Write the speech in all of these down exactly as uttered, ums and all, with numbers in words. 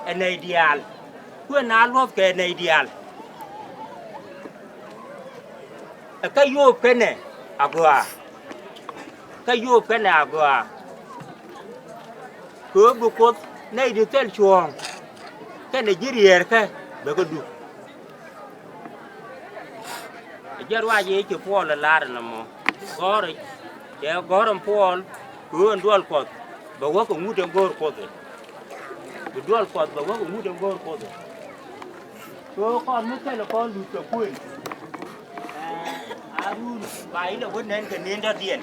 Ɛ nɛy diaal. Kuëë na luɔ̱thkɛ ɛ nɛy diaal. Ɛ kä yop kɛnɛ agɔaa. Kä yop kɛnɛ agɔaa. Kɛ ɣöö bi Kuoth nɛy di thil cuɔ̱ɔ̱ŋ kɛnɛ ji̱ riɛɛrkä bɛ kɛ duk. Ɛ jɛn ruac ëë ci Puɔl ɛ lar ɛn ɛmɔ. Gɔ̱rä, cɛ gɔ̱r ɛn Puɔl kɛ ɣöö ɛn duɔl Kuɔth bɛ wä kɛ ŋut ɛn go̱o̱r Kuoth ɛ. Bi duɔl Kuɔth bɛ wä kɛ ŋut ɛn go̱o̱r Kuoth ɛ. Kɛ ɣöö kɔn mi thilɛ kɔn luth kɛ kuën. Ɛ, a run ba ilɛ wä nɛn kɛ nendɔ̱diɛn.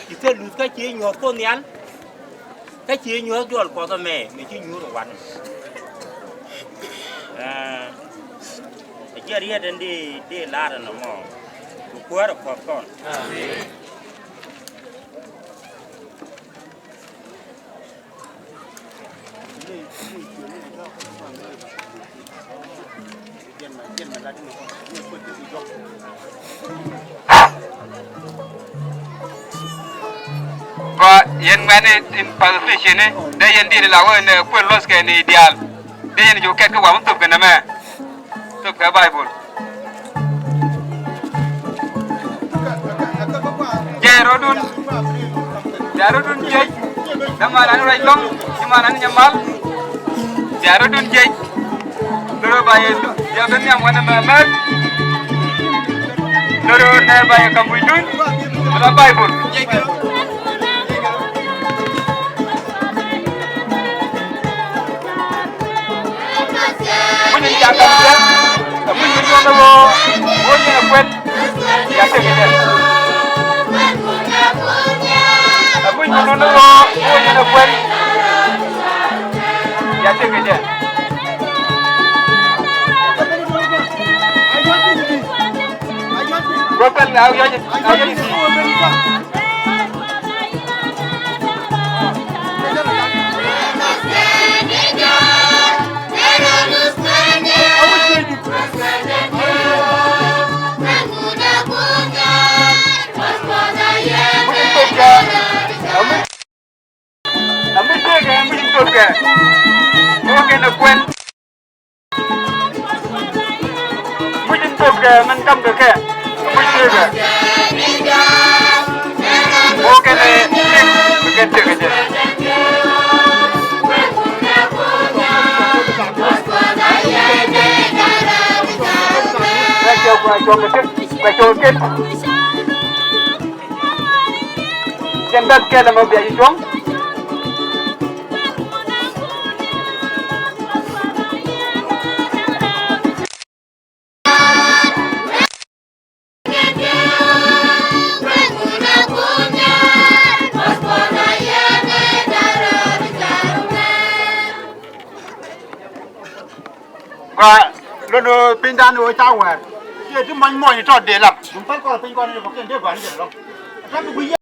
Ci thil luth kä ci nyuɔ̱th Kuoth Nhial. Kä ci nyuɔ̱th duɔl Kuɔth ɛmɛ mi ci nyuur ɛ wanɛ. Ɛ, ɛ jɛn riet ɛn di, di lar ɛn ɛmɔ. Bi Kuäär ɛ puɔ̱th kɔn. Amen. Gɔaa, yɛn ŋuɛ̈tni in position ni, dee yɛn di̱t la wee ni kuël luɔ̱thkɛ ni diaal. Dee yɛn jiök kɛt kä wam thop kɛ nɛmɛ. Thop kɛ Baibol. Jɛn rɔ̱dun. Jɛn rɔ̱dun jiɛc. Däman ani ruac lɔ̱ŋ. Däman ani nyamal. Jɛn rɔ̱dun jiɛc. Loro ba yɛ, yɛ ben nhiam wanɛ mɛmɛr. Loro nɛ ba yɛ kam wi̱cdun. Ala Baibol. Kui̱c in ca kam jɛ, ɛ kui̱c in yɔn ɛ ɣöö ɣöö yɛn ɛ kuɛn, ya tëk kɛ jɛ. Ɛ kui̱c in yɔn ɛ ɣöö ɣöö yɛn ɛ kuɛn, ya tëk kɛ jɛ. Gospel a yɔc, a yɔc. Ɛ mi tëëkɛ, ɛ mi tëëkɛ. Wä kɛn ɛ kuɛn. Muc in thok kɛ min kam kɛ kɛ. Muc tëëkɛ. Wä kɛn ɛ tik kɛ kɛn tëëkɛ jɛ. Kua cuɔk kɛ kɛ, kua cuɔk kɛ kɛ. Jɛn bɛ̈th kɛl ɛmɔ bia ji̱ cuɔ̱ŋ. Kua lon piny dan wä ca wɛɛr. Ciɛ ti mɔny mɔny tɔ dee lam. Dum pal kɔn piny kɔn ni kɔkiɛn dee guan jɛ lɔ.